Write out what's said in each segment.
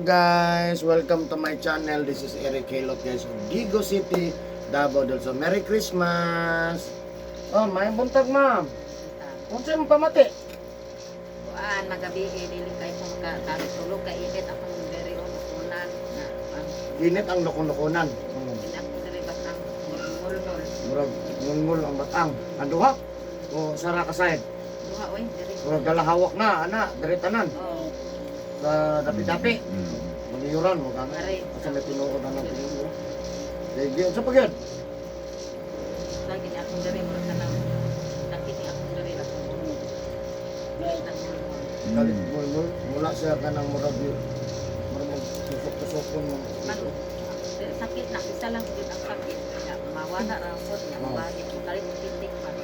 Guys, welcome to my channel. This is Eric Hilot, guys, of Digo City, Davao del Sur. Merry Christmas. Oh, may buntag, ma'am. Kung sa'yo mo pamati? Kuan magabi dili kay ko tulog kay init akong very unan na Init ang lukon-lukunan. pinak ko diri batang mulmul. Murag ngul ang batang. Anduha? O sara ka side? Duha oy diri. Murag galahawak na, ana, diri tanan. Oh, Sa dapi-dapi. Maniyuran mo ka. mari. Kasi may tinuod na ng pinuo. Sige, sa pagyan. Lagi ni akong diri murag kanang nakiti akong diri akong mulmul. Galit mo, mula siya ka ng murag tusok-tusokon mo. Sakit na isa lang gud ang sakit. Kaya mawala ra pod nya Oh. bakit ko kalit titik man.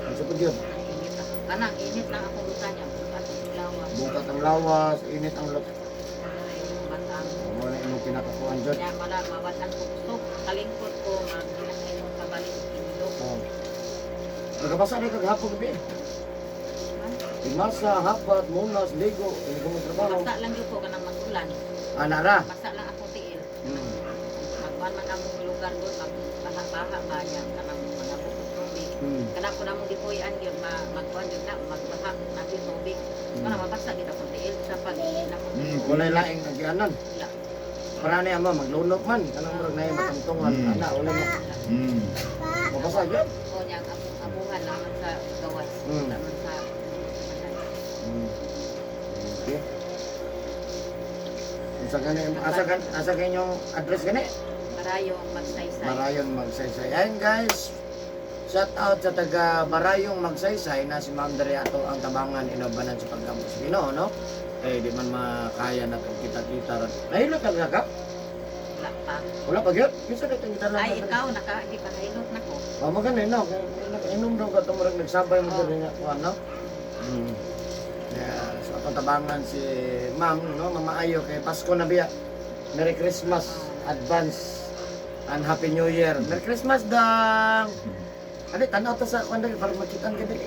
Ang sa pagyan. Init ako. Kanang init lang akong luta niya bukas lawas. Bukat ang lawas, init ang lok. Batang. Wala yung pinakakuan dyan. Kaya mawatan ko gusto. Kalingkod ko, magkinakain ko kabalik inilog. Nagkabasa na kaghapon gabi. Imasa, hapat, munas, ligo, hindi ko magtrabaho. Basta lang yun ko ka ng masulan. Anara. Basta lang ako tiil. Magkuhan man ang lugar doon, magbaha-baha ba niya, kanang mga bukod tubig. Kanang ko na mong dipuyan yun, magkuhan yun na, magbaha natin tubig. Para mabasa kita kung tiil sa pag-iin ako. Walay laing nagyanan. Wala. Para niya ama, maglunok man. Kanang murag na yung matangtungan. Ana, wala mo. Mabasa dyan. O niya, amungan naman sa gawas. Naman sa Okay. Asa kanyang address gani? Marayong magsaysay. Barayong Magsaysay. Ayan guys, shout out sa taga Barayong Magsaysay na si Ma'am Dari ato ang tabangan inabanan sa pagkamos Ginoo, no? Eh di man makaya na itong kita-kita. Nahilot ka gagap? Wala pa. Wala pa gyud. Kinsa na itong kita na? Ay, ikaw, hindi pa nailot na ko. Oh, maganda no. Inom daw ka itong marag nagsabay mo dito niya. Ano? Yeah, so atong tabangan si Ma'am, no? Mama Ayo kay Pasko na biya. Merry Christmas, advance, and Happy New Year. Merry Christmas dang! Ano, tanaw to sa kwan dali para makita ang ganda.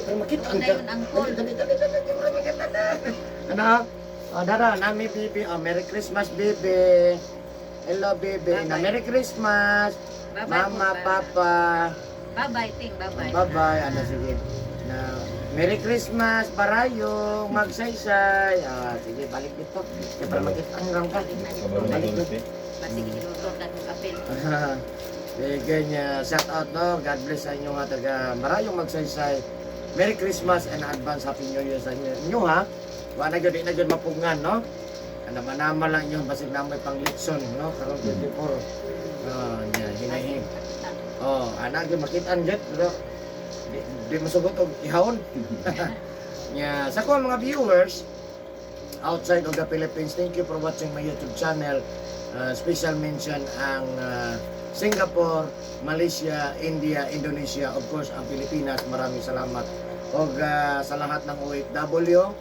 Para makita ang Ngayon ang call. Dali, para makita na. Ano? Oh, dara, nami baby. Oh, Merry Christmas, baby. Hello, baby. Na Merry Christmas. Bye-bye Mama, po, Papa. Bye-bye, Ting. Bye-bye. Bye-bye. Ano, sige. Na, Merry Christmas, Barayong, Magsaysay. Ah, sige, balik dito. Kaya para makita ang rang ka. Balik dito. Basta ginutot na kong apel. Sige niya, shout out no. God bless sa inyo nga taga Barayong Magsaysay. Merry Christmas and advance Happy New Year sa inyo ha. Wala na yun, di na yun mapungan, no? Naman lang yun, basig na may pang-litson, no? Karong 24. Niya, hinahin. Oh, anak yun, makitaan dyan, pero di masugot og ihawon. Nya, sa ko mga viewers outside of the Philippines, thank you for watching my YouTube channel. Special mention ang Singapore, Malaysia, India, Indonesia, of course ang Pilipinas. Maraming salamat. Og sa lahat ng OFW,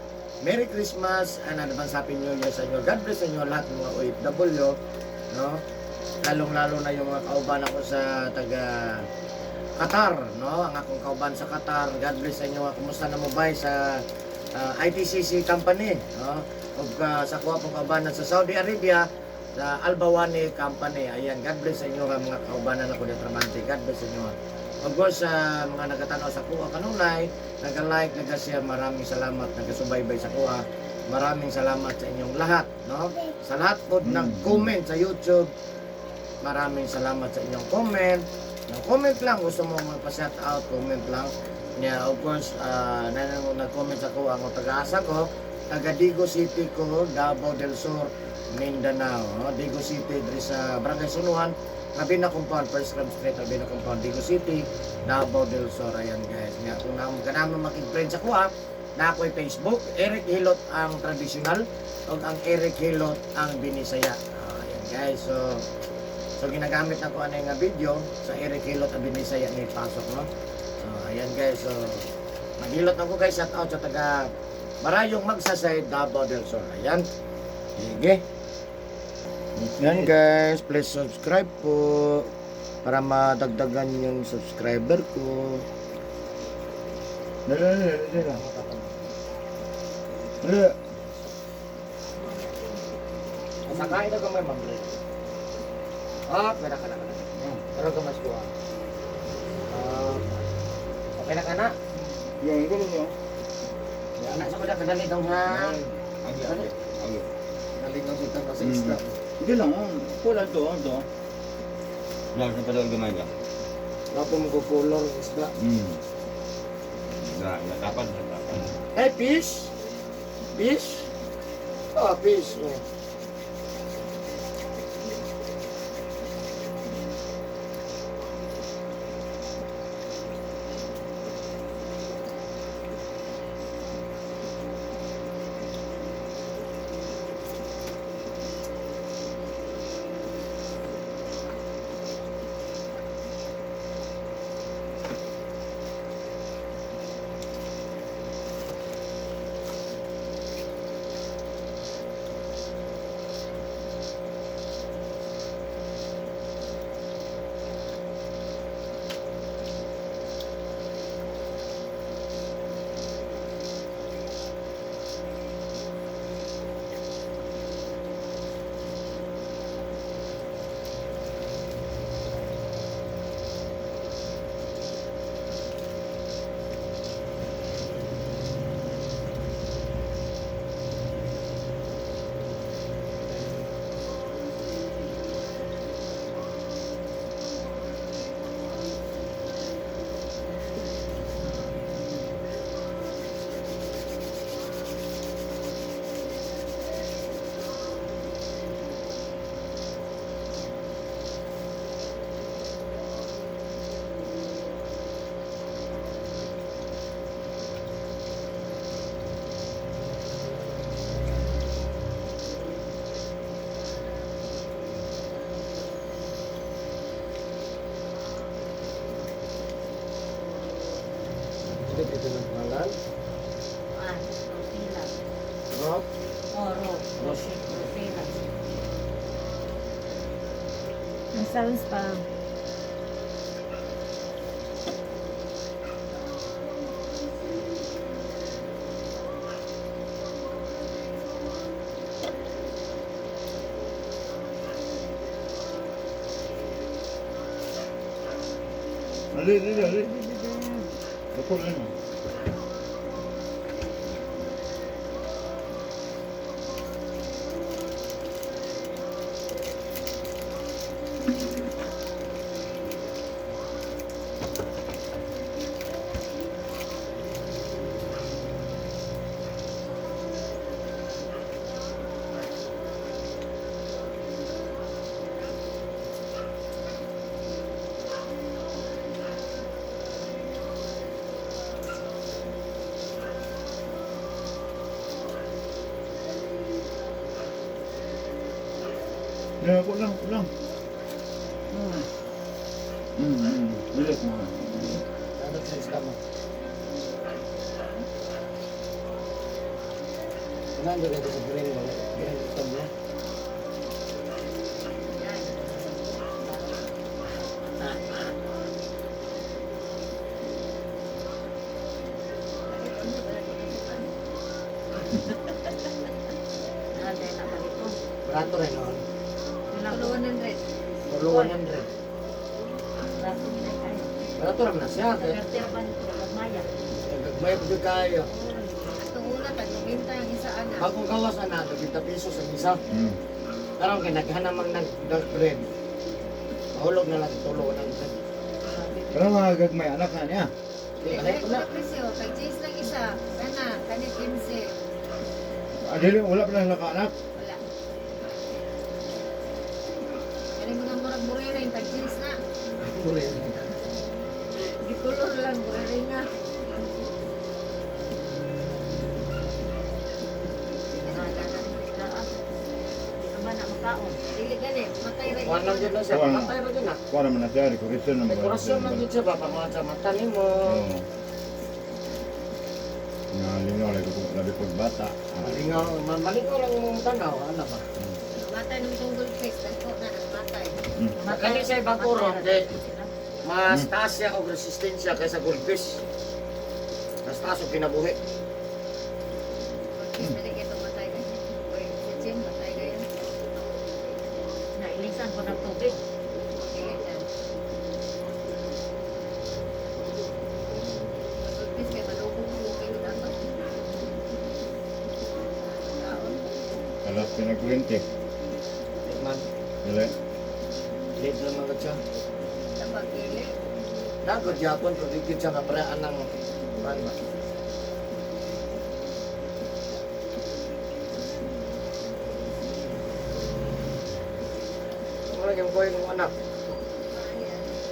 Merry Christmas and advance Happy New Year sa inyo. God bless sa inyo lahat ng mga OFW, no? Lalong-lalo na yung mga kauban ako sa taga Qatar, no? Ang akong kauban sa Qatar. God bless sa inyo. Kumusta na mo ba sa ITCC company, no? Ug sa kuha pong kaubanan sa Saudi Arabia, sa Albawani company. Ayan, God bless sa inyo mga kaubanan ako dito Tramante. God bless sa inyo. Of course, sa mga nagatanaw sa kuha kanunay, naga-like, naga-share, maraming salamat, nagasubaybay sa kuha. Maraming salamat sa inyong lahat, no? Sa lahat po nag-comment sa YouTube, maraming salamat sa inyong comment. Comment lang, gusto mo magpa-shout out, comment lang. Yeah, of course, nag-comment sa kuha, ang taga-asa ko, taga Digo City ko, Davao del Sur, Mindanao, no? Digo City, diri sa Barangay Sunuhan, Rabina Compound, First Ram Street, Rabina Compound, Digo City, Davao del Sur. Ayan guys, nga kung naman makig-friend sa kuha, na ako'y Facebook, Eric Hilot ang traditional, o ang Eric Hilot ang binisaya. Ayan guys, so ginagamit na ko ano yung video sa Eric Hilot ang binisaya ni pasok, no? So ayan guys, so maghilot ako guys, shout out sa taga Barayong Magsaysay, Davao del Sur. Ayan, sige. Yan guys, please subscribe po para madagdagan yung subscriber ko. Eh, Sakain na kamay mambre. Pwede ka na. Pero ka mas kuha. Okay na ka na. yang itu loh. Ya, anak sa kuda kadali daw ha. Agak. Kadali daw sa tanong sa Hmm. isda. Hindi lang, kulang to, ito. Lahat na pala gamay ka. Lapo mo ko color ng isda. Natapan. Eh, fish? Fish? Fish. Oh. Ito ng pangalan. Rosila. Rob. Rosila. Ang sounds pa. Ali. Ako lang. Ya, ako lang. Bilis mo. Ano sa isda mo? Nandun ka sa green mo. Green ito mo. Nanday na balito. Barato rin noon. Tuluan ng red. Puro 100. Raso nila kayo. Barato rin na siya. Nagtirban ko ng maya. May pagod kayo. Ito una, tag-minta ang isa anak. Bagong gawas na 20 pesos ang isa. Karang kay naghanamang ng dark bread. Mahulog na lang tulo ng bread. Pero mga gagmay anak na niya. Di, ano ito na? presyo, kay Jace lang isa. Kana, kani 15. Adili, wala pa lang nakaanak. Wala. Kani mga murag burering, kay Jace na. Tuloy. Di color lang, burering na. Dili gani, matay rin. Kuha lang dyan na siya. Kuha. Patay rin dyan na. Kuha naman na siya, dekorasyon naman. Dekorasyon lang dyan siya ba? Panguha sa mata ni mo. Oo. Nalingaw, labi pag bata. Malingaw lang mong tanaw. Ano ba? Matay ng tunggol face, dako na ang matay. Kani sa ibang kurong, mas taas siya o resistensya kaysa goldfish. Mas taas o kinabuhi. Dali kayo tumatay na siya. Uy, si Jim, matay na yan. Nailisan ko ng tubig. Ilisan. Pagpis kayo, malukong mo kayo dapat. Kaon. Alas pinag-20. Man, Dili. lead lang mga siya. Dapat kili. Nagod yapon ko dikit siya nga paraan ng man ba. Wala yung boy ng anak.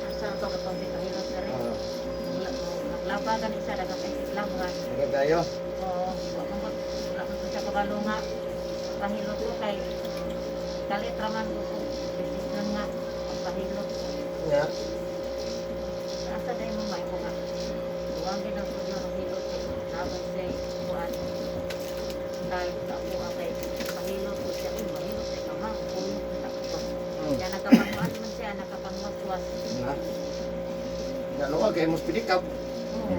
Asa to ka tubig kahilot na rin. Ah, Naglaba ka ni siya, dagang kay Islam nga. nagagayo. Oo, wala man ko siya kabalo nga. Pahilot ko kay kalit raman ko kung bisisnan nga. Pahilot ko. Nga. Asa dahil mo may mga. Huwag din ang pagyo ng hilot ko. Tapos say, kuhaan. Dahil sa ako kay pahilot ko siya. Uy, mahilot ay kamang. Uy, kaya nakapanguan man siya, nakapangwaswas. Nga. Naluwag kayo mas pinikap. Oo.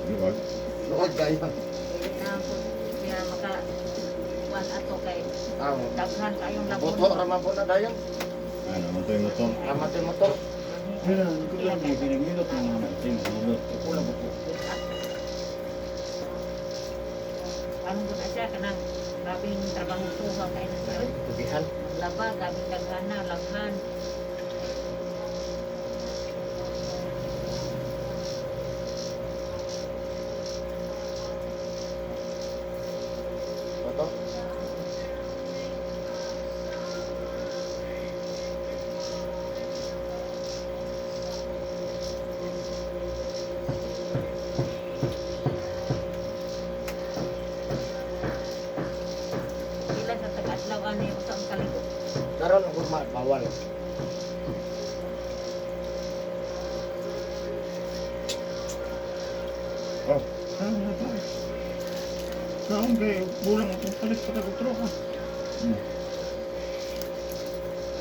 Luwag. Luwag kayo. Hindi na ako siya maka kuhaan ato kay Ang daghan kayong boto raman po na dayon. Ano, man to yung motor. Raman to yung motor. Pero, kulang may pinag-milot ng mga natin. Milot. Kulang po. Ano ko na siya, kanang grabing trabaho tuha kayo na siya. Tubihan. Laba, grabing daghana, langhan. Boto. Ilan sa taga-adlaw ani usa ang kaligo. Karon ang gugma bawal. Oh, saan na tayo? Saan kayo? Bulang itong palit sa kagutro ka.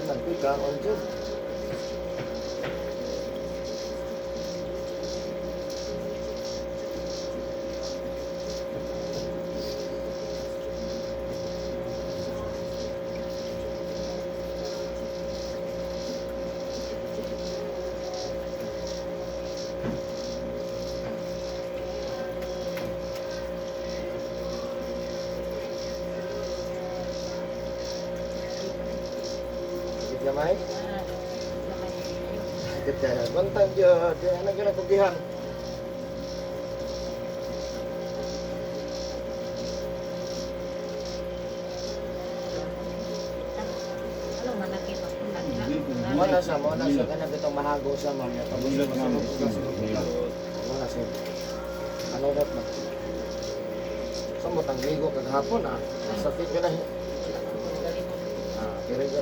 Nagpika on jud. Gamay. Kita bantang jud. Dia anak kena tubihan. Ano man nakita ko Mo na sa kana bitong mahago sa mamaya. Pagundot nga mo. Milot. Wala siya. Ano rat ba? Samot ang ligo kagahapon ah. Sakit ka na. Ah, kira ka.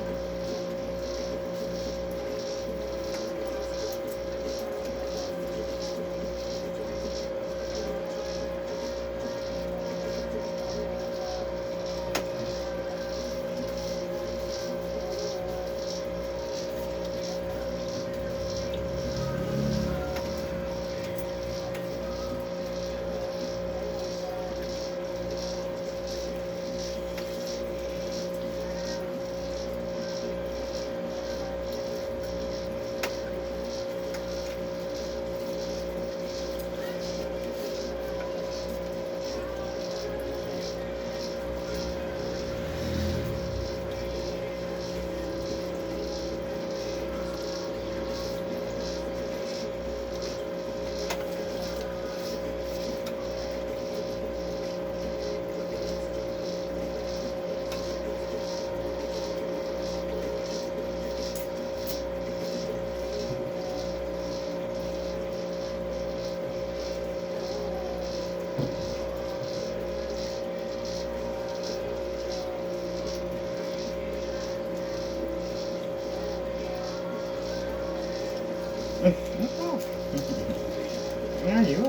Ngayo.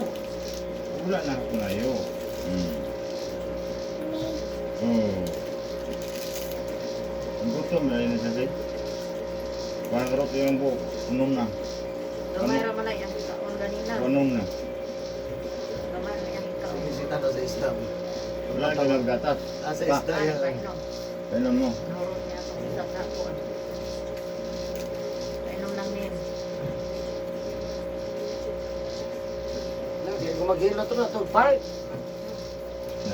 Wala na ako ngayo. Oh. Ang gutom na rin siya sa'yo. Parang rot yung buhok. Unom na. Gamay ra man ay ang kaon ganina. Unom na. Gamay ra yang kaon. Bisita daw sa Islam. Wala ka lang gatas. Asa Pa. isda Ay, yan. painom. Painom mo. Nahurot niya ako isap na ako. Painom lang din. Hindi ko maghilo to na to. Park.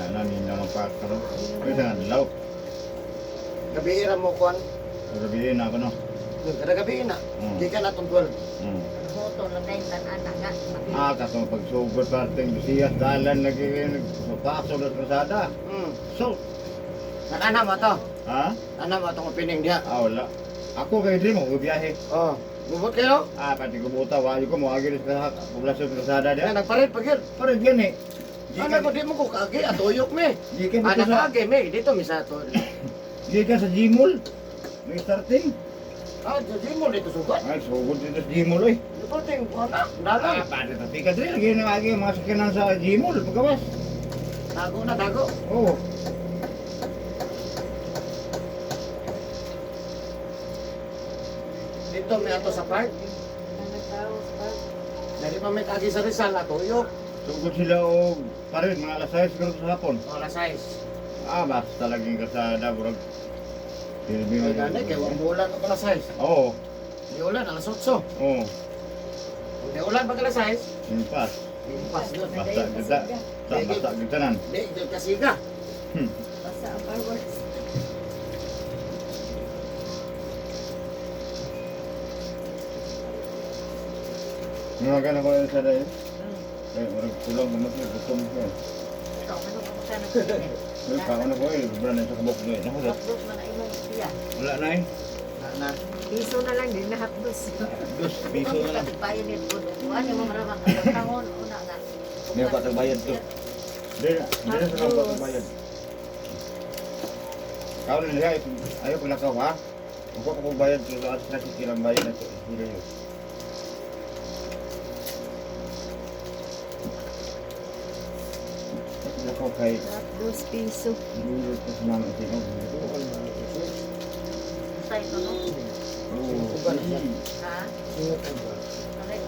Nanin naman pa karon. Pwede na law. Gabi mo kuan. Sabihin ako no. Kada gabi na. Mm. Di ka na tungkol. Moto lang din tanan nga. Kaso pagsugod parting bisiyas dalan lagi nagpasok sa kalsada. So, Nakana mo to. ha? Ano mo itong opening diha? Wala. Ako kay di mo biyahe. Oh. Bubot kayo? Pati ko buta wali ko mo agi sa poblasyon sa kalsada Yan, dia. nagparit pagil. Pero gani. Ano ko di mo ko kagi at uyok me. Gikan Ada dito sa kagi me dito misa to. gikan sa Gmall. May starting. Jadi mo dito sugat. Ay, sugod dito sa Gmall oy. Dito ting kuan na. Dalan. Pati ta tika diri lagi na agi mga sakinan sa Gmall pagkawas. Dago na dago. Oo. Dito may ato sa park. Dari pa may kagi sa Rizal at uyok. Sugod sila og parin mga alas 6 siguro sa hapon. Oras 6. Basta laging kalsada burag. Silbi Ay gani kay wang bulan ko alas 6. Oo. Di ulan alas 8. Oo. Kung di ulan pag alas 6, Impas. impas yun. Basta kita. Basta kita nan. Di, di kasiga. Basta ang fireworks. Mga ganun ko yung sada yun. Orang pulang ko masih gutom ko. Ito, ano ka sa nagsisin? May kaon ako eh, sobrang sa kabok ko eh. Naku, Hotdog man ay mong siya. wala na eh. Na. Piso na lang din na hapdos. Dos, piso na lang. Bayan nito. Ano mo maramang ang tangon una nga. May pa bayad to. Dili na sa kabok bayad. Kau na lihat, ayo pala kau ha. Ako ko bayad sa atas na kilang bayad na to. Hindi yun. Ako kay Hapdos piso. dulu ko sa mama sino. Sa ito no? Oh, Ha? Singot ang ba? Alay,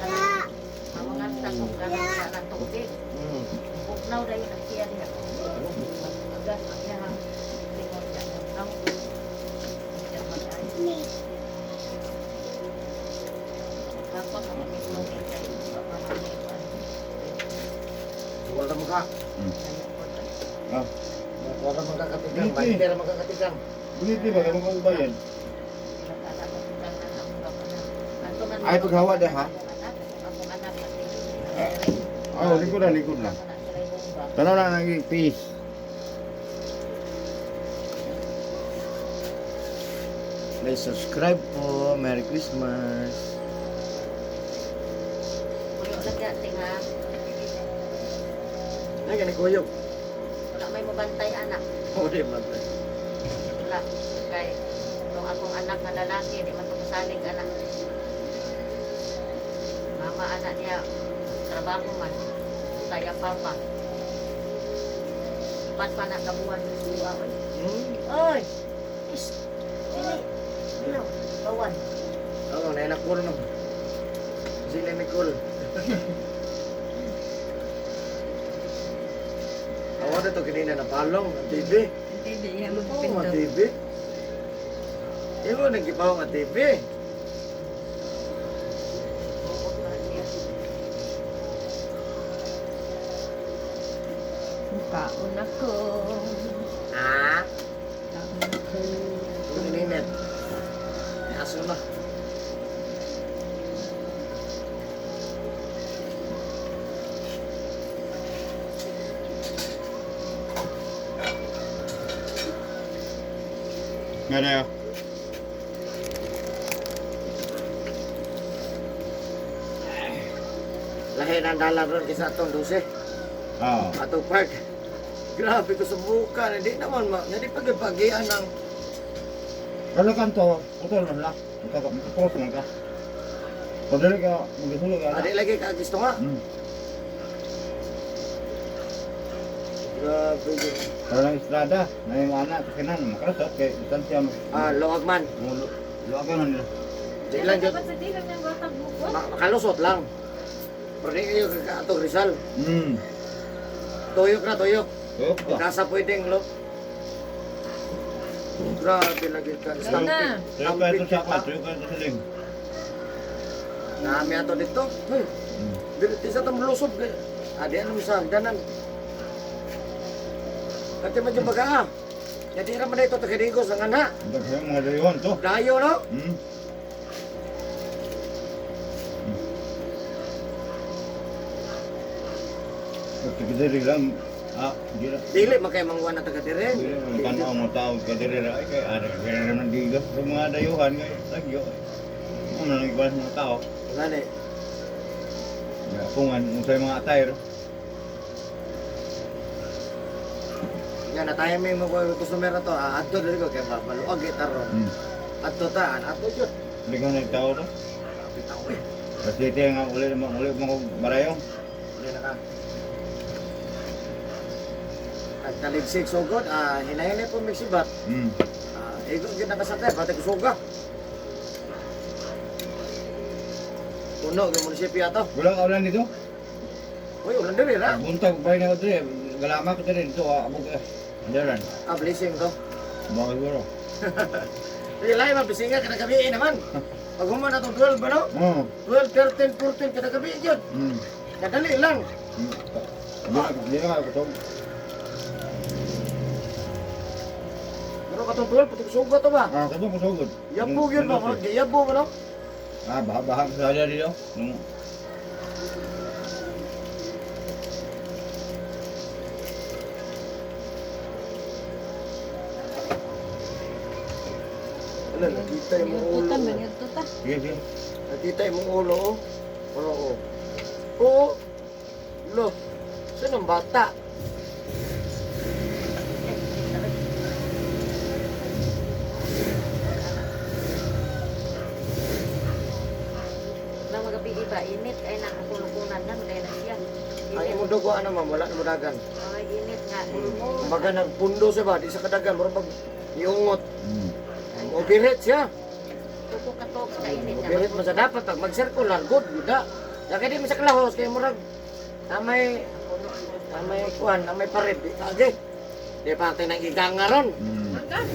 ang mga takong kanan sa tubig. Buknaw na yun ang siya niya. Agas ang niya ang tingog niya. Ang siya mag-ay. Kapag ang mismo kay pamamagitan. Wala mo ka. Ah, Wala mo kakatigang. Bayan mo kakatigang. buniti ba kamo ko bayad? Ay, paghawa dah, ha? Oh, likod lang. Tanaw na naging peace. Please subscribe po. Merry Christmas. Puyo lang yating ha. Ay, gani kuyog. Wala may mabantay anak. O, di man. Wala. Kay nung akong anak na lalaki, di man pagkasalig anak. Mama anak niya, trabaho man. Kaya papa. Pat pa na kabuhan ng suwa. Oy! Is! Dili! Ano? Bawan. Oo, nainakul no. Sila may cool. Awa na to kanina na palong. Ang TV. Hindi yan Oo, ang TV. Iwo, nagkipaw ang TV. Bukod na siya. Kaon ako. Ah? Kaon ako. Ito nininit. May aso na. Nga na Lahi ng dalan ron kisa itong 12. Ah, Atong park. Grabe ko sa buka. Hindi naman, hindi pagpagian ng... kalau kanto, utol man la. Ito ka, magpapos man ka. Padali ka, magsulog ka. Adi lagi ka gusto nga. Grabe yun. Kalau lang estrada, na yung anak, kakinan, makarasot, kay distansya mo. Luwag man. Luwagan man nila. Di lang yun. Dapat sa dilang ng batang bukod. Makalusot lang. Pero di kayo kakaatog Rizal. Hmm. Tuyok na, tuyok. Yup ka. Nasa pwedeng lo. Grabe lagi ka. Ayun na. Tuyo ka ito sa kwan, tuyo ka ito sa ling. Nami ato dito. Hey, dito sa tamlusob. Adi ano sa hagdanan. Kati medyo baga. Jadi raman ito tagidigos ang anak. Ang daghan mga dayon to. Dayo no. Hmm. Pagkakadiri lang, di na. Dili makay mangwa na taga dire. Di na, tanaw mo tao, kadiri na, ay kay ada, kaya naman diga. Sa mga dayuhan, kay lagyo. Ano nang iba sa mga tao? Gani. Pungan, usay mga attire. Yan na tayo may mga customer na to. Adto diri ko kay maluag gitaro. Hmm. Adto ta, adto jud. Ligaw na yung tao to. Bitaw eh. Kasi ito nga, uli mo barayong. Dili na ka. At taligsik sugod, hinahinay po may sibat. Hmm. Ego gid nakasakay, pati kusuga. Puno ng munisipyo ato. Wala ka ulan dito? Uy, ulan diri ra. Buntag pa rin ako dito. Galama ko dito dito. Abog eh. Andaran. Blessing to. Baka siguro. Sige, lahi mabisinga kada gabi naman. Pag human atong 12 ba no? Oo. 12, 13, 14 kada gabi jud. Hmm. Kadali lang. Hindi na ako ito. Pero katong 12 pati kusuga to ba? Kato ko sugod. Yabo gyud ba? Yabo ba no? Baha sa dito. Ala, nakita yung mga ulo. Tutan, mangyag tutan. Sige, sige. Nakita yung mga ulo. Ulo, oh. Oo. Lo. Saan ang bata? Nang magabi iba, init ay nakakulukunan na, magay na siya. Ang Init. imong dugo ano ma'am, wala na mudagan. Ay, init nga. Ulmo. Kumbaga nagpundo siya ba, di sa kadagan, mura pag iungot. Hmm. Ubirit siya. Tuko ka to, sa init na. Ubirit mo sa dapat, pag mag-circular, good, yuda. Kaya di mo sa kalahos, kaya murag, amay kuhan, amay pared, di kage. Di pa natin nang iganga ron. Hmm. Makan.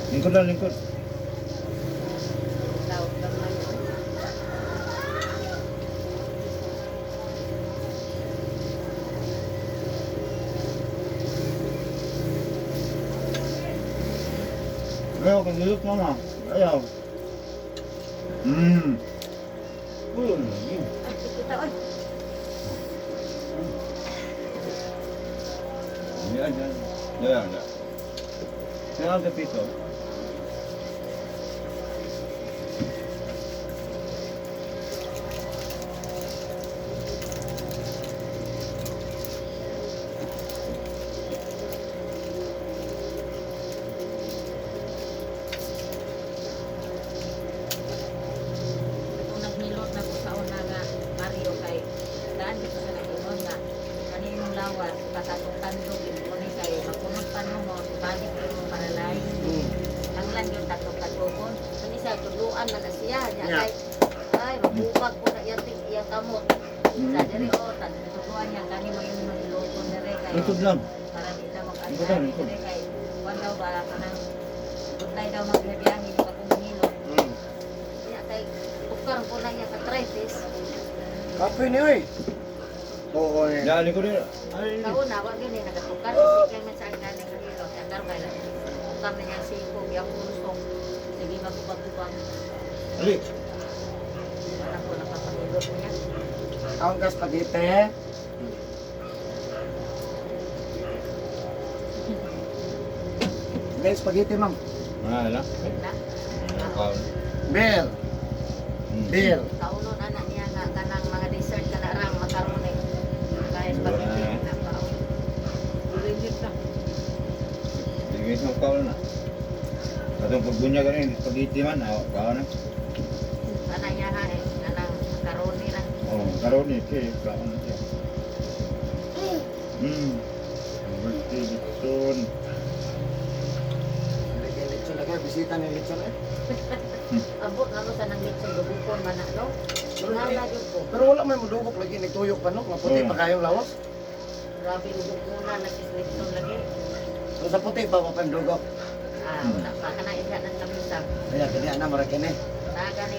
Lingkod lang, lingkod. Tawag lang lang yun. Ayaw, kagilot mama. Ayaw. Hmm. Uy, Ay, kita, ay. yan, yan. Yan, yan. Kaya ang piso. Kung nagnilot na ko sa una nga, Mario kay daan dito sa nagingon nga, kaninong lawas, patatong tandog, ko ni kay mapunod tanong mo, balik ko mo para lain. Ang lang yung tatong tandokon. Kani sa tuluan na na siya. Niya Yeah. kay, ay, mabubag po na iyang kamot. Sa diri, oh, tuluan niya, kani mo yung manilokon na rin kay, Lingkod lang. para di na Ikaw mag-antay lang, ni ikaw. diri kay, kwan daw ba, kanang, gutay daw magbibiyahe, hindi pa kung nilot. Kaya kay, bukar po na niya katritis. Kape ni oy. Oo eh. Yan, lingkod din. Ay, Kauna, wag yun eh, nagatukar. Kasi kaya man sa akin na nilot. Kaya karoon kaya, bukar na niya siko, yung punsong. Sige, magubag-ubag. ali. Wala ko napapahilot niya. Ang spaghetti. Guys, spaghetti ma'am. Ala. Na, Kaw. Beer. Hmm. Beer. kaunon anak niya nga kanang mga dessert ka na rang makaroni. Kaya spaghetti na kaon. Legit lang. Sige, sa kaw na. Atong pagbunya ka rin, spaghetti man, kaw na. Anak niya ha eh, kanang makaroni lang. Oh, karon ni kay kaw na siya. Hmm. Birthday soon. Lechon lagi, bisita ni lechon eh. Abot na mo sa nang litsong dugupon man no. Ingana jud ko. Pero wala man mudugok lagi nagtuyok pa no, nga puti Oo. pa kayong lawas. Grabe dugok muna nagsislitsong lagi. So sa puti ba mo pandugok? Ah, wala pa kana isya nang lamisa. Kaya kanya na mara kini. Naga ni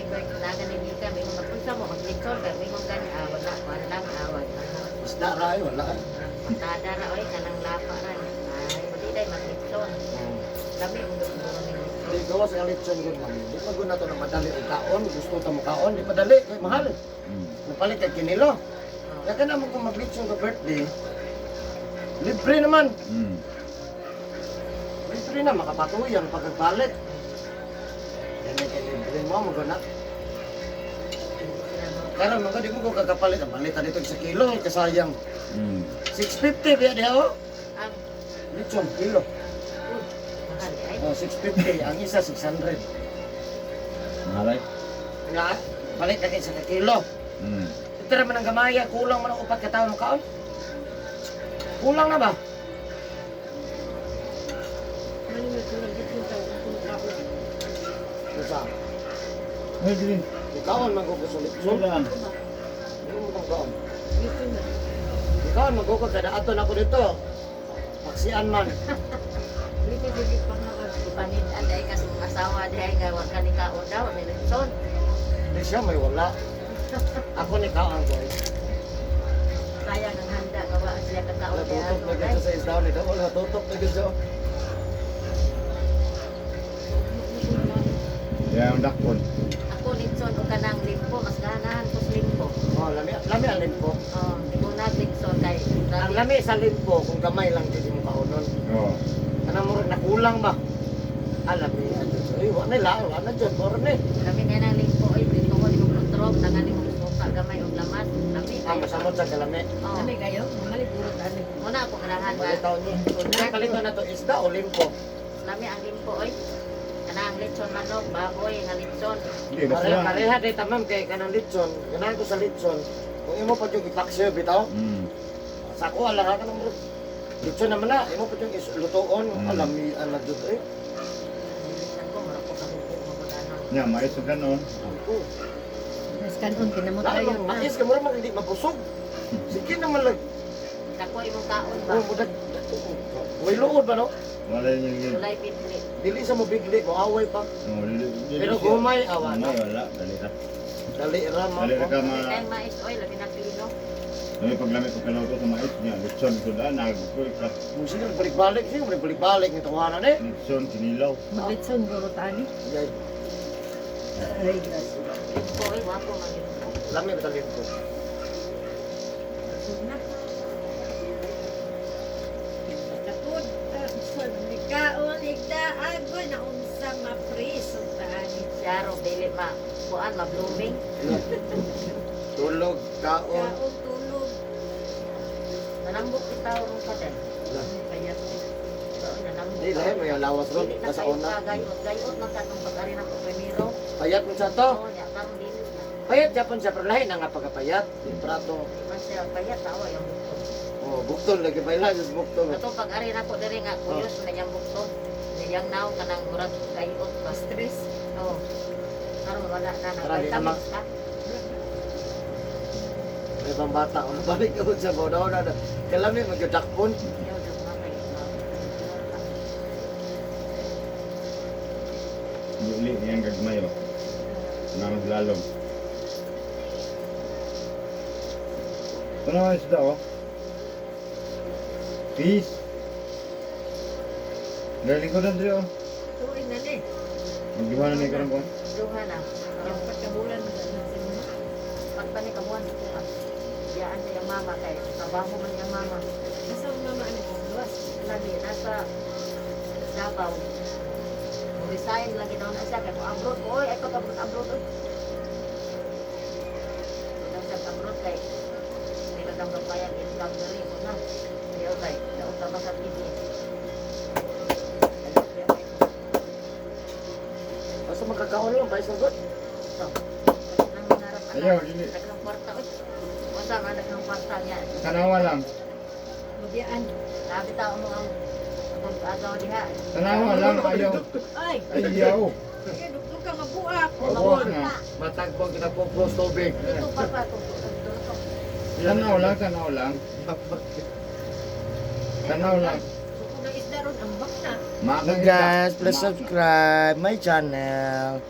Mika, may mga punsa mo, maglitsyon ka, may mga gani, wala, kuhan lang, awag. Isda ra ay wala. Patada ra, oy, kanang lapa ra. Ay, madiday, maglitsyon. Kami, mundok-mundok ni Di litsyon. gawas ang lechon yun man. Di pa guna to na madali ang kaon, gusto ta mo kaon, di pa dali kay mahal. Napalit kay kinilo. Kaya ka naman kung mag-lechon ka birthday, libre naman. Libre na, makapatuyan pagkagbalik. Yan kay libre mo, magana. Kaya mga di mo ko kakapalit, ang balita dito sa kilo, kasayang. 650 biya diha oh. Ang, Lechon, kilo. mahal, ay. Oh, 650, ang isa 600. Mahalay. Nga, balik na kayo sa kilo. Ito naman ang gamaya, kulang man ang upat ka taon kaon. Kulang na ba? Manimig ko lang dito sa kung kaon. Isa, Ay, din. ikaon magkukusulit. Sulan. Hindi mo itong kaon. Dito na. Ikaon magkukul, kada aton ako dito. Paksian man. Dito dito pa na ka. Ipanin, anday kasi asawa dihay nga, wag ka ni kaon daw, ni litsyon. Hindi siya may wala. Ako ni kaon ko. Sayang ang handa, gawa siya kataon diha. Natutok na gito sa isdaw nito. Wala natutok na gito. Yan ang dakpon. Ako litsyon, o kanang limpo, mas ganahan ko sa limpo. Oh, lami ang limpo. Oh, di ko na litsyon kay. Ang lami sa limpo, kung gamay lang hindi mo kaunon. Oo. Kanang murag nakulang ba? Alam ni adyo. Ay, wala na lang, wala na dyan. Murag na eh. Kami nga ng limpo, ay, dito ko limong kontrol, tangan limong suka, gamay o lamas. Kami, Ang masamot sa kalami. Oh, Ano kayo? Mamali puro tani. muna ako ganahan ba? Palitaw niya. Kaya palitaw na to isda o limpo. Lami ang limpo, oy. Kanang lechon manok, baboy, nga lechon. Hindi, basta lang. Pareha day tamam kay kanang litson. Ganahan ko sa litson. Kung imo pa yung ipaksyo bitaw, sa ako ala ka kanang litson naman na. Imo pa yung lutoon, alamian na dito eh. Bilisan ko, mura ko kabuko, maganahan. Nya, mais sa ganon. Ako. Mas kanon kinamot Lahat tayo. ng mais ka mura man hindi mapusog. Sige naman lang. Dako imong kaon ba? Oh, mudag. May luod ba no? Wala yung Tulay pitli. Dili sa mo bigli, mo away pa. Pero Pero gumay awa na. wala. Dali ka. Dali ra mo. Dali ka May ma... tayong mais, oy, labi na pino. May paglamit ko kalaw sa mais niya. Lechon ko daan. Nagkuy ka. Kung sino balik-balik, sino balik-balik ni tawanan eh. Lechon, kinilaw. Maglitson puro tani. Yay, Ay, grabe. Limpo, oy, wapo man limpo. lami ba talin ko? Na. Tapod, sa kaon igda agoy na unsa mapriso tani. Siyaro, dili ma, kuan, ma-blooming. Tulog, kaon. Kaon tulog. Nanambok kita urong ka din. Kaya, nanambok. Hindi, lahat may lawas ron. Dili na Nasa kayo una. ka, gayot man ka nung pag-ari na ko primero. Payat mo sa to. Oo, niya, karon dili na. Payat Japon siya, pero lahi na nga pagkapayat. Prato. Di man siya payat, tawa yung bukto. Oh, buktol, lagi ba ilan, just buktol. Ato pag-ari na ko diri nga, kuyos na niyang bukto. Niyang naw, kanang murag gayot pa. Stress. Oo. Karon wala na, Para di na nag-vitamins ka. May pang bata, kung balik ako sa bodaw na. Kalami, mag-dakpon. Ayaw, di ko mamay. Dili niyang gagmayo. Na maglalong. Ito na isda oh. Peace. Galing ko na dito oh. Tuloy na ni. Magdiwanan na yung ko. Duha na. Yung pagkabulan mo sa simula. Pagpani kabuhan sa kuha. Diyaan sa yung mama kay trabaho man yung mama. Nasa mama ano ko luwas. Lagi nasa Davao. Resign lagi daw na siya kay mo abroad ko. Oy, ay pag-abroad oy. Nasa abroad kay hindi ka daw kapayag income na rin ko na. Ayaw kay daw sa baka TV. Basta magkakaon lang, ba'y sagot? So, nang mangarap Ayaw, dili. Daghang kwarta oy. Wasa nga daghang kwarta niya. Tanawa lang. Mabiyaan. Sabi tao mo ang agaw diha. Tanawa lang. Ayaw. Ay! Ayaw. Kaya dugtog ka mabuak. Mabuak na. Matagbang kita po close tubig. Dito pa pa to. Tanaw lang, tanaw lang. Tanaw lang. Kung na isda ron ang bakna. So guys, please subscribe my channel.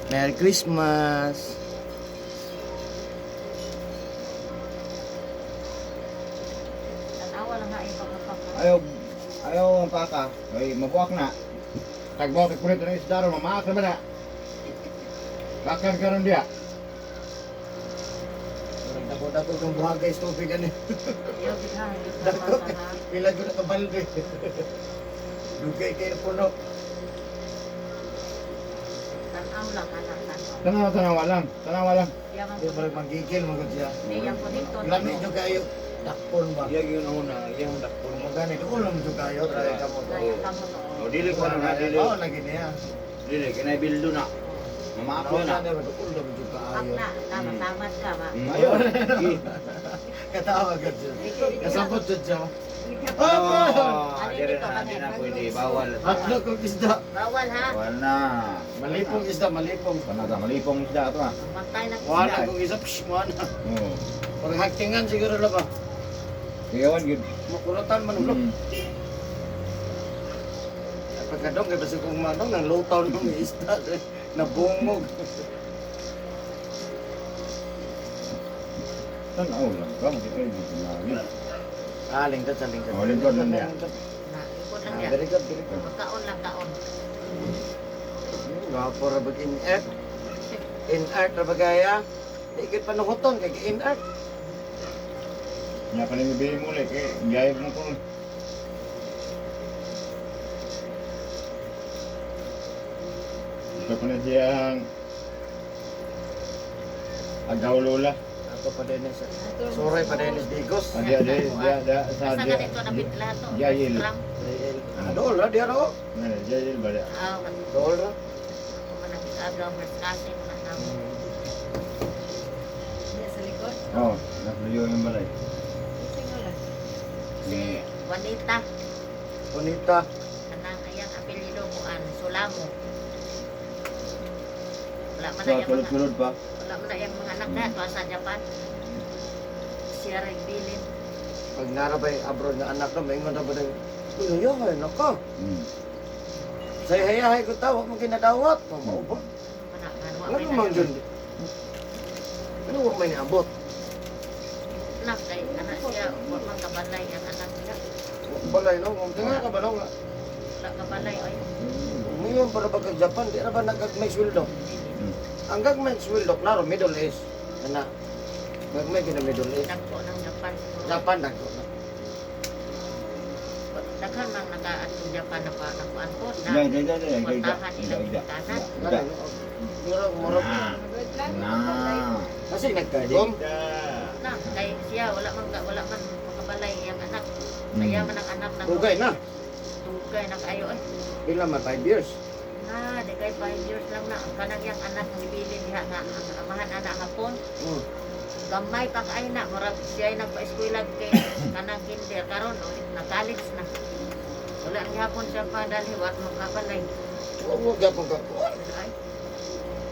Merry Christmas. Tanawa lang nga yung pagkakapa. Ayaw ang kaka. Ay, mabuak na. Tagbaw kay kulit ng isda ron, mamaak naman na. Kakan ka ron dia. Dako-dako kung buhag guys tubig ani. Ayaw kita, hindi ka Dako. ha. Pila ko na kabalde. Dugay kayo puno. Tanaw lang, anak, tanaw. Tanaw lang. Tanaw lang. Yaman Di ko ba magigil mo gud siya. Diyan ko dito. Lami jud kayo. Dakpon ba? Iya yun ang una, iya ang dakpon Mo gani doon lang jud kayo try ka mo. Gaya ka mo no. O dili ko na dili. Oh, lagi niya. Dili kinay bildo na. Mamaak Ako na. na doon lang jud kayo. Akna, tama, tamat ka ba? Ayun. Katawa gud siya. Kasabot jud siya. Ah, dire na di na pwede bawal. Hatlo kong isda. Bawal ha. Bawal na. Malipong isda, malipong. Panaga malipong isda to ah. Matay na Wala kong isa, psh, wala. Oo. Pag haktingan siguro na ba? Kayawan gud. Makuratan man ulo. Pagkadong, kaya basta kung manong, nang lutaw ng isda, nabungog. Tanaw lang. Kamu kita dito na. Ah, lingkod sa lingkod. Oh, lingkod lang niya. na. Ikot lang Ah, yan. very good, very good. Magkaon lang kaon. Gapo ra bag in art. In art ra bagaya. Ikit panuhoton kay in art. Nya pa ni bili mo lek eh. Gaya mo ko. Ito pa na siyang agaw lola. Ato pa din sa Suray pa din is Digos. Dia sa Basta dia. ganito na bitla to. Jahil. Ram. Dool ra dia ro. Ngana jahil bala. Ah, Dool ra. manang agaw mas kasi na namo. Diya sa likod. Oh, nakluyo yung balay. Singo lang. Si Juanita, Bonita. kanang ayang apelyido ko an Solamo. Wala man na So, yung mga kulod-kulod pa. wala man na yung mga anak na tuwa sa Japan. Siya rin bilin. Pag narabay abroad nga anak ko, maingon na ba din, uy, yahay, naka. Hmm. Say hayahay ko tawag mo kinadawat. Mao ba? Ano man yun? Ano mo may niabot? Anak kay anak siya, wala man kabalay ang anak niya. Balay no, kung tingnan ka ba no nga. Wala kabalay ay. Ngayon para ba kag Japan, di na ba nagagmay sweldo? Ang gagmay sweldo, klaro, Middle East. Ana, gagmay kina Middle East. Nagpo ng Japan. Japan nagko na. Daghan mang naka-ato Japan na pa nakuanpod na. Dai. Kwartahan nila pintanan. Murag. Nagawid lang. Nah. Kasi nagkagom. Na, kay siya wala man makabalay ang anak. Kaya man ang anak na Rugay na. tugay na kayo eh. Pila man 5 years. Na, di kay 5 years lang na ang kanang yang anak ng ibilin diha nga ang amahan anak hapon. Hmm. Gamay pa kay na murag siya ay nagpa-eskwela kay kanang kinder karon nag-college na. Wala ang hapon siya pa dali wat makabalay. Oo, gapon ka. Ay.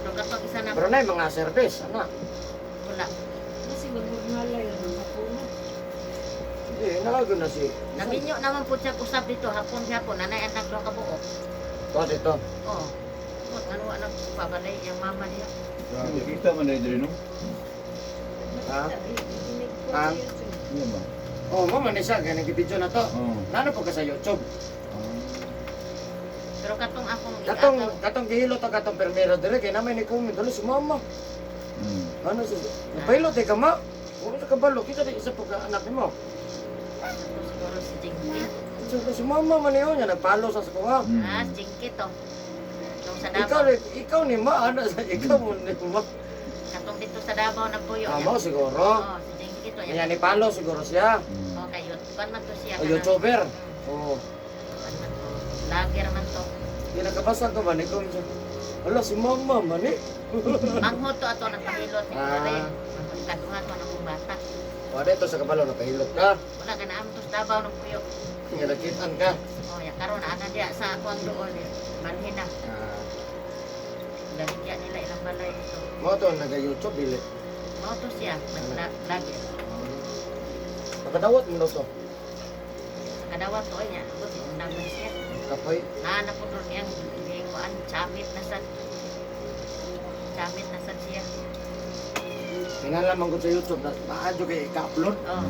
So kapag isa na Pero na yung mga service, ana. wala. Kasi magmagmalay lang ang hapuno. Hindi, nalago na si. Naminyo naman po siya kusap dito hapon nanay anak do kabuok. Ito dito. Oh. Ano anak pabalay yung mama niya. Grabe kita man dai dire no. Ha? Inig ko Ah. sa YouTube. Iya ba? Oh, mama ni siya, kaya nag-video na to. Oh. Nano po ka sa YouTube? Pero katong akong Katong gihilo to katong permero dire kay namin ni Kumi dalo si mama. Hmm. Ano si pilot ka ma? Uro sa kabalo kita di isa po ka anak nimo. siguro si Jinky. Si mama man niyo nya nagpalo sa kuha. Ah, si Jinky to. Nung sa Ikaw Davao, ikaw ni ma ana sa ikaw mo ni ma. katong dito sa Davao nagpuyo niya. Amo siguro. Oh, si Jinky to. Nya ni palo siguro siya. Oh, kay YouTuber man to siya. O YouTuber. Mm, Oh, kuwan man to. Lager man to. kinakabasa ko man ni Kumi siya. Ala si mama man ni. Mangho to ato nagpahilot ni Ah. Tere. Kaduha to ng bata. Wala ito sa kabalo napahilot ka. Wala ka na to sa Davao nagpuyo. Nga nakitaan ka. Oh, ya karon ana diya sa kuang doon eh. Manhin na. Ah, Galigyan nila ilang balay dito. Mo to naga-YouTube dili. Moto siya, lagi. Nakadawat mo to. Kadawat to niya, ako sinundang na siya. Kapoy. Nahanap ko doon yung kuan, chamit na sad. Chamit na sad siya. Kinalaman ko sa YouTube na maadyo kay i-upload. Oh.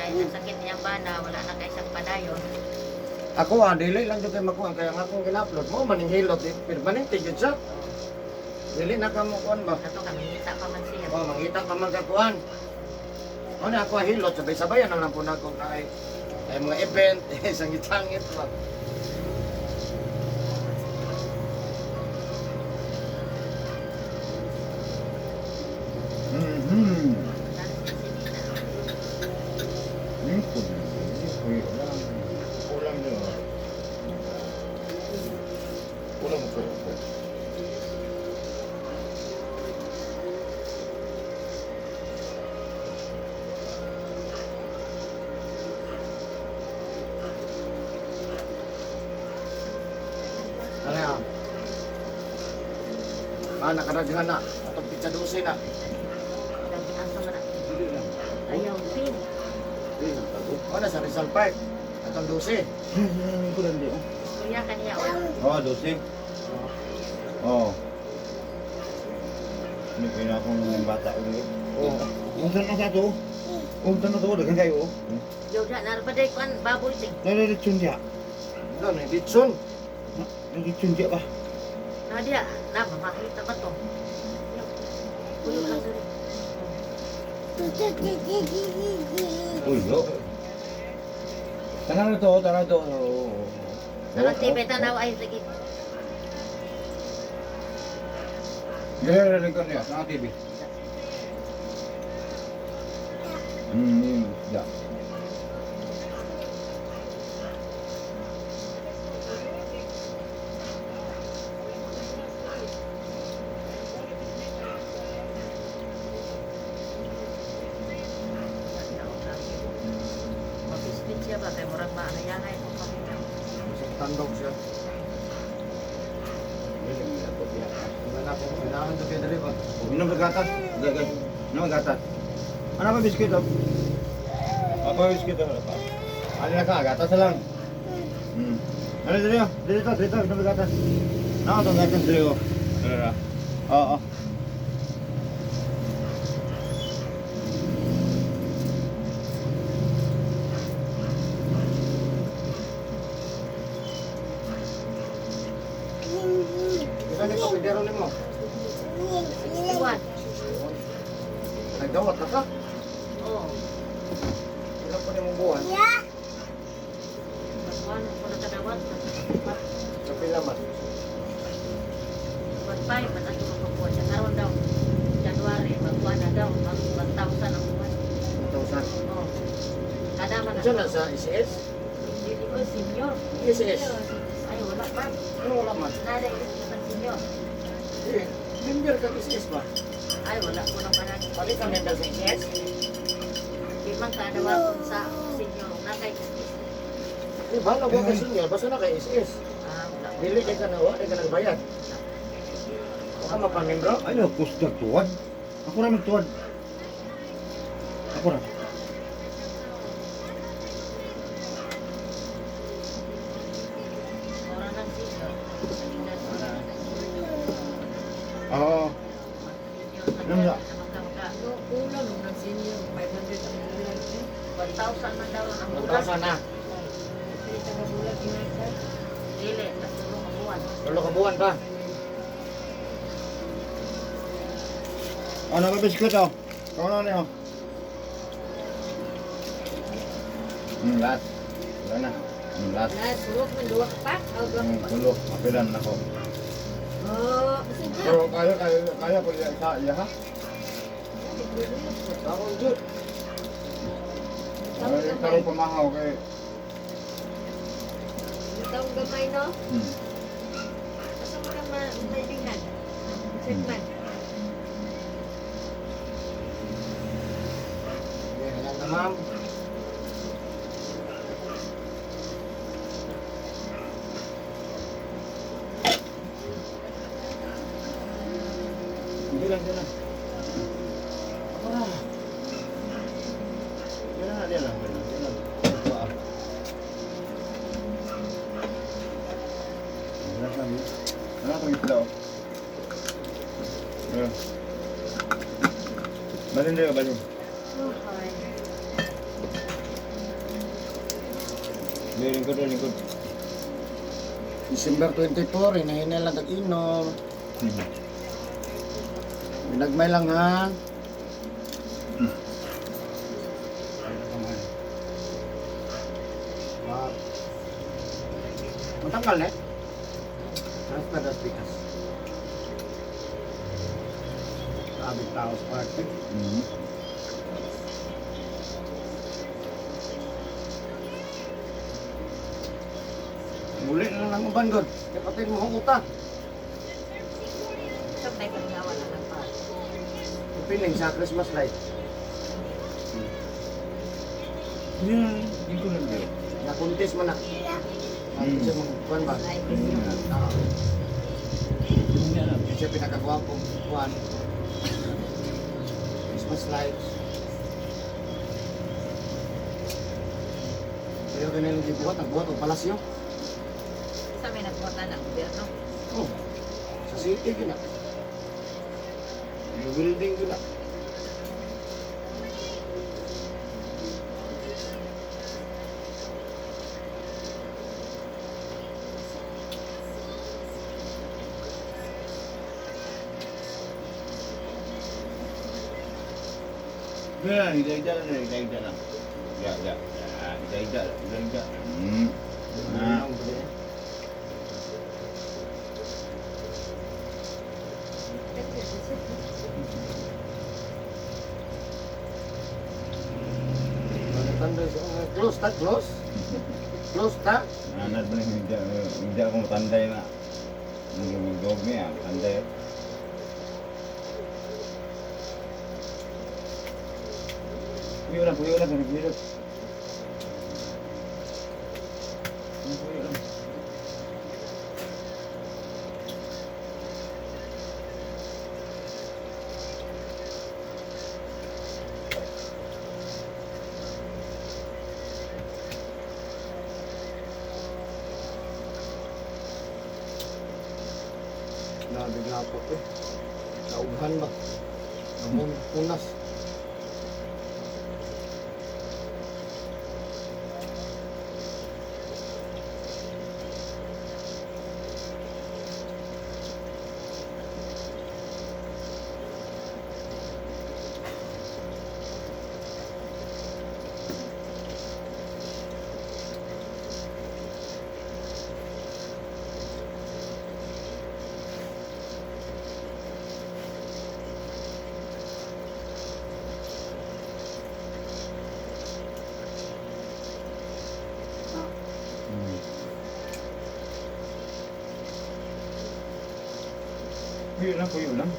Kahit ang sakit niya ba na wala na kay isang padayon. Ako dili lang jud kay makuha kaya nga akong gina-upload mo maning hilot permanente jud siya. Dili na ka mo kuan ba? Ato kami kita pa man siya. Oh, mangita pa man ka kuan. Ano ako hilot sabay-sabayan na lang po na kung ay mga event, sangit-sangit ba. Mhm. Nasa si Nina. Kulang nyo. Kulang ko. Ano yan? Nakaraghan na. Atong pizza 12 na. Sabi ang sama na. Dili lang. Ayaw pin. Ano sa Rizal Park? Atong 12. Kulang nyo. Kuya kaniya o. Oh, dosing. Oh. Ini kaya akong bata ulit. Oh. Unsan na sa to? Unsan na to? Dagan kayo. Yoga narbaday kuan baboy sing. Nalilitsyon dia. Ano, Ditson. Nalilitsyon dia ba? Nadia, na makita ba to? Kuya lang dali. Uy, yo. Tangan na to, tangan to. Nang TV tanaw ay sige. Gaya rin ko niya, tangan TV. Ya. Mapispit siya ba kay murag ba na yangay ko pa. Isang tandog siya. Ang anak ko, kailangan to kaya dali ba? Minum gatas, gagay. Minum gatas. Ano ba biskuit oh? Apa biskuit oh? Ano na ka, gatas lang. Ano dito? Dito, minum gatas. Ano to gatas dito? Dito. Oo. Isa ni kapidero ni mo. Iwan. Nagdawat na ka. Oh. Ilan po ni mong buwan? Pagkuhan ko na kadawat. Sa pilaman. Pagpay, matato ko po siya. Karoon daw. January, magkuhan na daw. Mag 1,000 ang buwan. 1,000. Oh. Kada man Diyan na sa ICS? Dili ko, senior. ICS. Ay, wala pa. Ano wala man? Nada ito sa senior. Eh, member ka ICS ba? Ay, wala ko nang panag. Pali ka member sa ICS? Di man kadawat sa senior. Nakay Eh, bahala ko ka senior. Basta na kay ICS. wala. Dili kay ka na, wala ka nagbayad. Baka mapamembro? Ano, kusdag tuwad? Ako na magtuwad. Ako na. Ora ng senior. Salinggan ko na. Oo. Senior Ano na na? magkamaka. No, kulang ng senior. 500 ang bulan. 1,000 man daw ang bulan. 1,000 na. Kasi taga-bulan inasa. Dili, natulong ang buwan. Lolo ka buwan pa. Ano ba biskuit oh? Kau na niyo. Last. Wala na. Last. Na, surok man duwa ka pa. O, duwa ka pa. Tulo, mapilan ako. Oh, kasi na. Pero kaya po sa iya ha? Ako jud. Ay, tarong pamahaw kay. Itong gamay, no? Asa mo na maitingan? Segment. Ayan na ma'am. lang, sige lang. Ah. Dia lang. Wah. Kenapa gitu? Ya. Balin dia, balin. Lingkod. December 24, hinahinay lang tag-inom. Nagmay lang ha. Matanggal eh. Mas padas bikas. Sabi tao sa party. Muli na lang ang uban god. Kapatid mo ang uta. Sabay kang gawa na lang pa. Piling sa Christmas light. Ya, lingkod lang dia. Nakuntis mo na. Siya mong kuwan ba? Ay, gusto. Siya pinakagwapong kuwan. Christmas lights. Pero ganyan yung gibuhat, nagbuhat ang palasyo. Sa may nagbuhatan ng gobyerno. Oh, sa city gina. Yung building gina. Ya, ida lang. Ya. Ida. Nah. Tanda siya. Close ta, close. Close ta. Anak benar tidak aku tandai nak. Job ni ah, tandai. Puyo lang. Puyo lang. Nabigla po eh. Naughan ba? Namun punas. Puyo lang.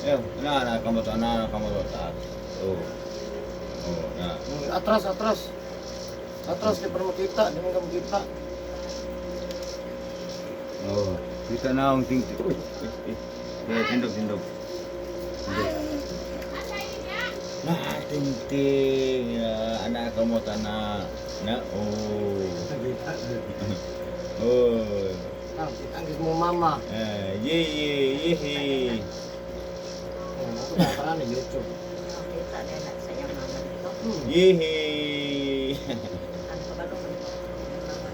Ayo, anak kamu tuh taat. Oh, ya. Atras. Atras di perlu kita, di kamu kita. Oh, kita naong tinggi. Ya, tindog. Nah, tingting, anak kamu tanah. Nah, oh. Oh. Nah, kita anggis mo mama. Ye. Ako na parang ni YouTube. Kita din na sa iyang mama dito. Ye. Ano ka ba nung mama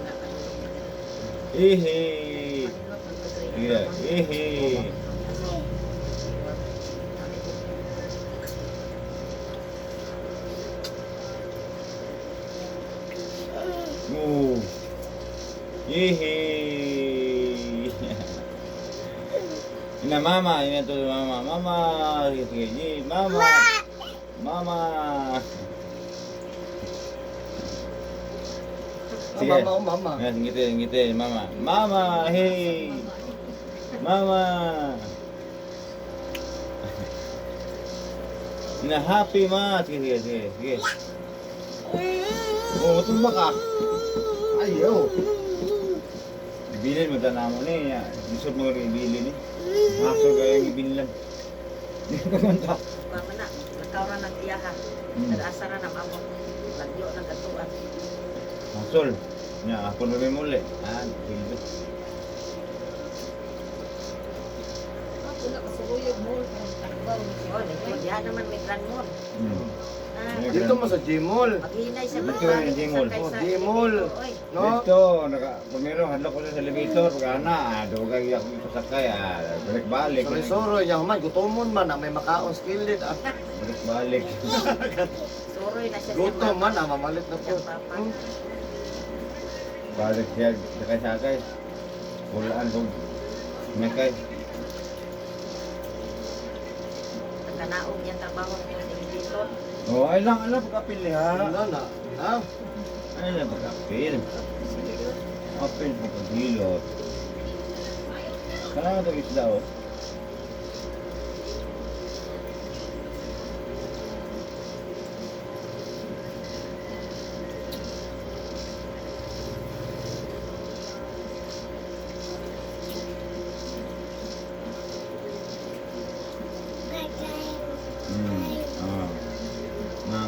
na ano? Iya. Ina mama, ina to mama. Mama, sige, sige, mama. Mama. Sige. Mama. Ya, ngiti, mama. Mama, hey. Mama. Ina happy ma. Sige, sige, sige. Oh, tumba ka. Ayaw. Ibilin mo tanamo ni. Isod mo rin ibilin ni. Maso kaya yung ibilin. Hindi ko kumanta. Mama na, nagkauran ng tiyahan. Nag-asara ng among lagyo ng gatuan. Masol. Nya, ako na rin muli. Sige. Ako na kasuyog mo. Takbaw. Oh, diyan naman may grand mall. Dito mo sa Gmall. Maghinay siya Dito yung Gmall. Oh, Gmall. No? Dito, pumiro, hadlo ko sa elevator. Pagkana, dugay ako pasakay. Balik-balik. Soro niya man gutomon man na may makaon skillet. Balik-balik. Suroy na siya. Gutom man mamalit na po. Balik siya, sakay-sakay. Pulaan ko. Mekay. Nagkanaog yung trabaho ng elevator. Oh, ay lang, pagkapil ha. Ano na? Ha? Ay lang, pagkapil. Apil po paghilot. Kailangan itong isda oh.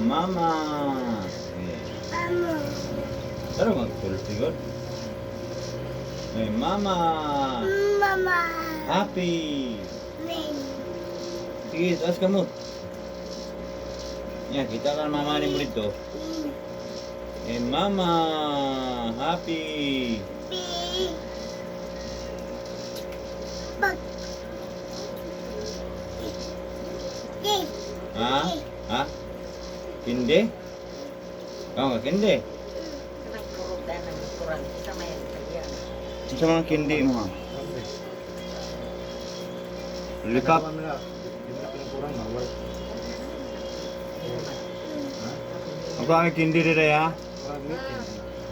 Mama. Pero magtulog sigod. Mama. Mama. Happy. Sige, taas ka mo. Yan, kita ka mama ni mo dito. Mama. Happy. Ha? Ha? Kindi? Oo nga, kindi. Kanang kurog dahil ng kurang. Isa may kaya. Ano sa mga kindi mo ha? Likap. Hindi na kurang bawal. Ang mga kindi rin ha? Kurang meeting.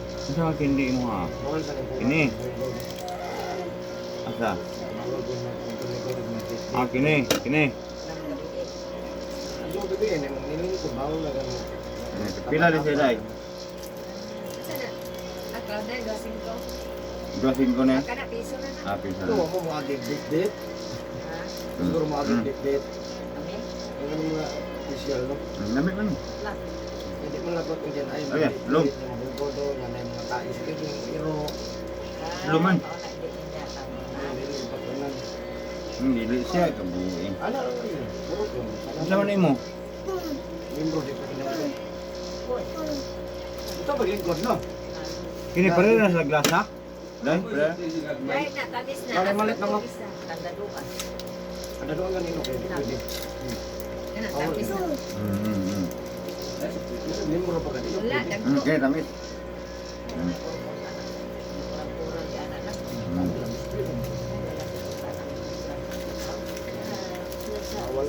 Ano sa mga kindi mo ha? Bawal sa kurang. Ini. Asa? Bawal ko na meeting. Kini. Kini. Yung gabi yan, yung nilin ko, bawal na gano'n. Pila rin sila eh. Ako na, gasing ko. Brasin ko na. Baka na, piso na na. Happy sa Ito, mo mga date-date. Ha? Siguro mga date-date. Kami? Yung ano mga official, no? Lamig man. Lah. Hindi mo lagot kung dyan ay Okay, mga lum. date-date, mga bugodo, na may mga tais, piging, iro, Luman. Oo, na, hindi niya tama na. nilin, pagkanan. Dili siya kabuhi. Ano lang yun? Puro yun. Ano naman mo? Membro di pa kinalaman. Uy. Ito paglingkod, no? Kini pa rin sa glasa? Dahil, pre? Dahil na, tamis na. Pare, malit na mo. Tanda dukan. Ano doon ganino kayo? Pwede. Yan, tamis na. Membro pa kanino. Wala, pwede. dagko. Okay, tamis. Kurang-kurang di anak na. Bawal.